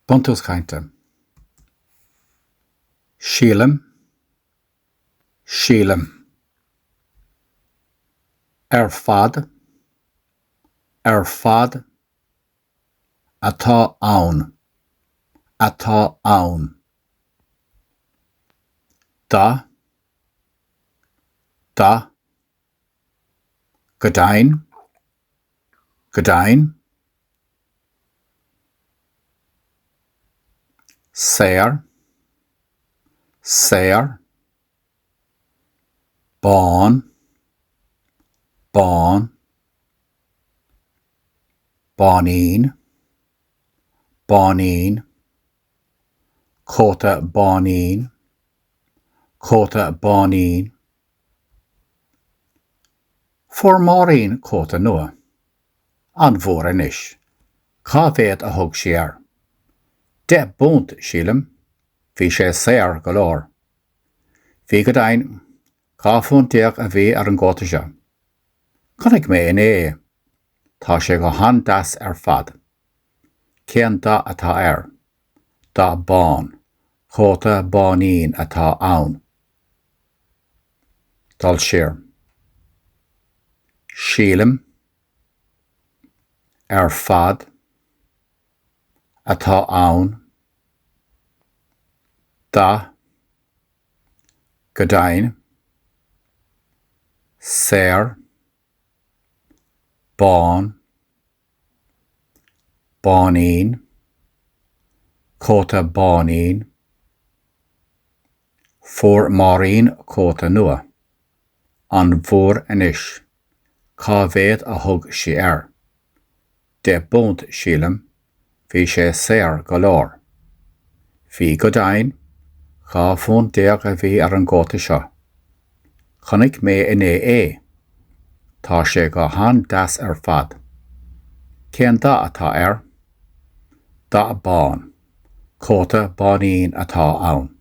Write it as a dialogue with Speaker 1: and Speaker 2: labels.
Speaker 1: Buntús cainte. Sílim. Sílim. Ar fad. Ar fad. Atá ann. Atá ann. Dath. Dath. Go deimhin. Go deimhin. Saor. Saor. Bán. Bán. Báinín. Báinín. Cóta báinín. Cóta báinín. Fuair Máirín cóta nua. An bhfuair anois? Cá mhéad a thug sí air? £10, sílim. Bhí sé saor go leor. Bhí go deimhin. £12 a bhí ar an gcóta seo. Chonaic mé inné é. Tá sé go han-deas ar fad. Cén dath atá air? Dath bán. Cóta báinín atá ann. Dul siar. Sílim. Ar fad. Atá ann. Dath. Go deimhin. Saor. Bán. Báinín. Cóta báinín. Fuair Máirín cóta nua. An bhfuair anois? Cá mhéad a thug sí air? £10, sílim. Bhí sé saor go leor. Bhí go deimhin. £12 a bhí ar an gcóta seo. Chonaic mé inné é. Tá sé go han-deas ar fad. Cén dath atá air? Dath bán. Cóta báinín atá ann.